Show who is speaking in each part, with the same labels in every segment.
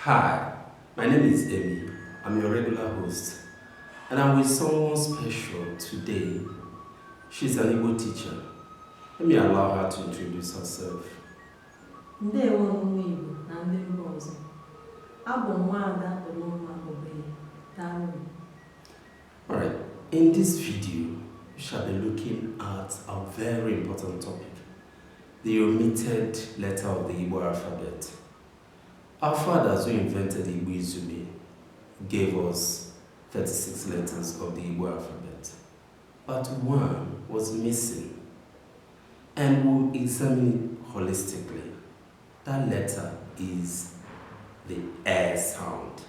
Speaker 1: Hi, my name is Amy. I'm your regular host, and I'm with someone special today. She's an Igbo teacher. Let me allow her to introduce herself.
Speaker 2: Ndewo ụmụ Igbo na ndị mba ọzọ. Abụ m Nwaada Olumma Obeye. Daalụ.
Speaker 1: Alright, in this video, we shall be looking at a very important topic: the omitted letter of the Igbo alphabet. Our fathers who invented Igbo Izugbe gave us 36 letters of the Igbo alphabet, but one was missing, and we'll examine it holistically. That letter is the E sound,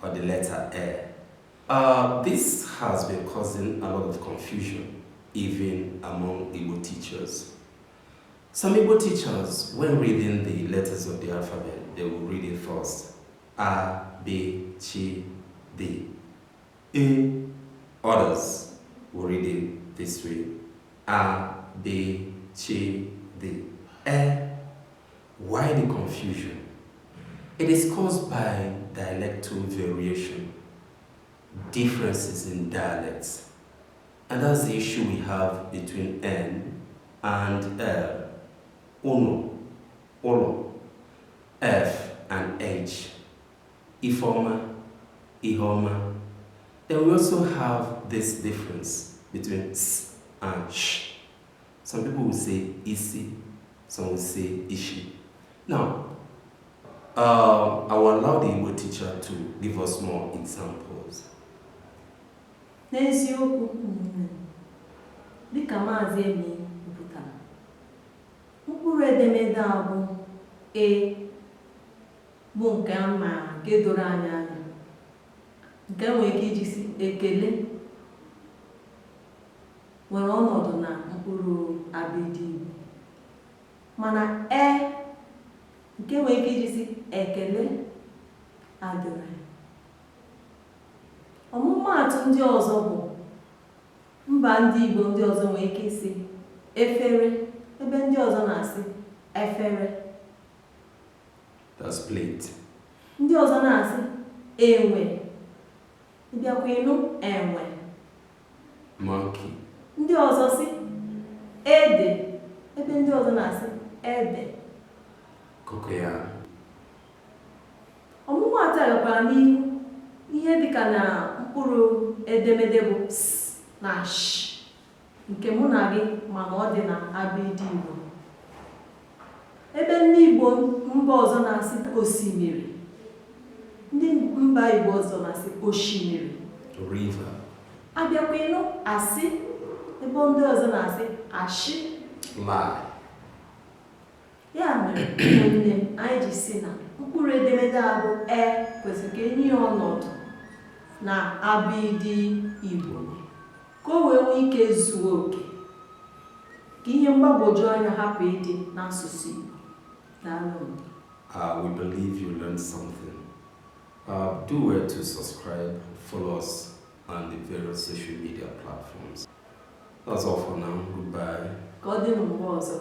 Speaker 1: or the letter E. This has been causing a lot of confusion, even among Igbo teachers. Some Igbo teachers, when reading the letters of the alphabet, they will read it first: A, B, C, D, E. Others will read it this way: A, B, C, D, E. Why the confusion? It is caused by dialectal variation, differences in dialects. And that's the issue we have between N and L, Uno, Olo, F and H, Ifeoma, Ihoma. Then we also have this difference between S and Sh. Some people will say Isi, some will say Ishi. Now, I will allow the Igbo teacher to give us more examples.
Speaker 2: N'eziokwu, ụmụnne m, dịka Maazị Emi kwupụtara, mkpụrụ edemede a bụ E bụ nke a maara, nke doro anyị anya, nke nwere ike iji si ekele, nwere ọnọdụ na mkpụrụ abịdị Igbo, mana E nke nwere ike iji si ekele adịrị. Ọmụmaatụ ndị ọzọ bụ mba ndị Igbo ndị ọzọ nwere ike isi efere, ebe ndị ọzọ na-asị efere.
Speaker 1: That's plate.
Speaker 2: Ndị ọzọ na-asị enwe, ịbịakwa ịnụ enwe.
Speaker 1: Monkey.
Speaker 2: Ndị ọzọ si ede, ebe ndị ọzọ na-asị ede.
Speaker 1: Cocoyam.
Speaker 2: Ọmụmaatụ a gakwara n'ihu ihe dịka na mkpụrụ edemede bụ s na sh, nke mụ na gị mana ọ dị na abịdị Igbo, ebe ndị Igbo mba ọzọ na-asị osimiri, ndị mba Igbo ọzọ na-asị osimiri.
Speaker 1: River.
Speaker 2: Abịakwa ịnụ asị, ebe ndị ọzọ na-asị ashị.
Speaker 1: Lie.
Speaker 2: Ya mere, ụmụnne m, anyị ji si na mkpụrụ edemede a bụ E kwesịrị ka enye ya ọnọdụ na abịdị Igbo, ka o wee nwee ike zuo oke, ka ihe mgbagwoju anya hapụ ịdị n'asụsụ Igbo. Daalụ.
Speaker 1: We believe you learned something. Do well to subscribe, follow us on the various social media platforms. That's all for now. Goodbye.
Speaker 2: Ka ọ dị mgbe ọzọ.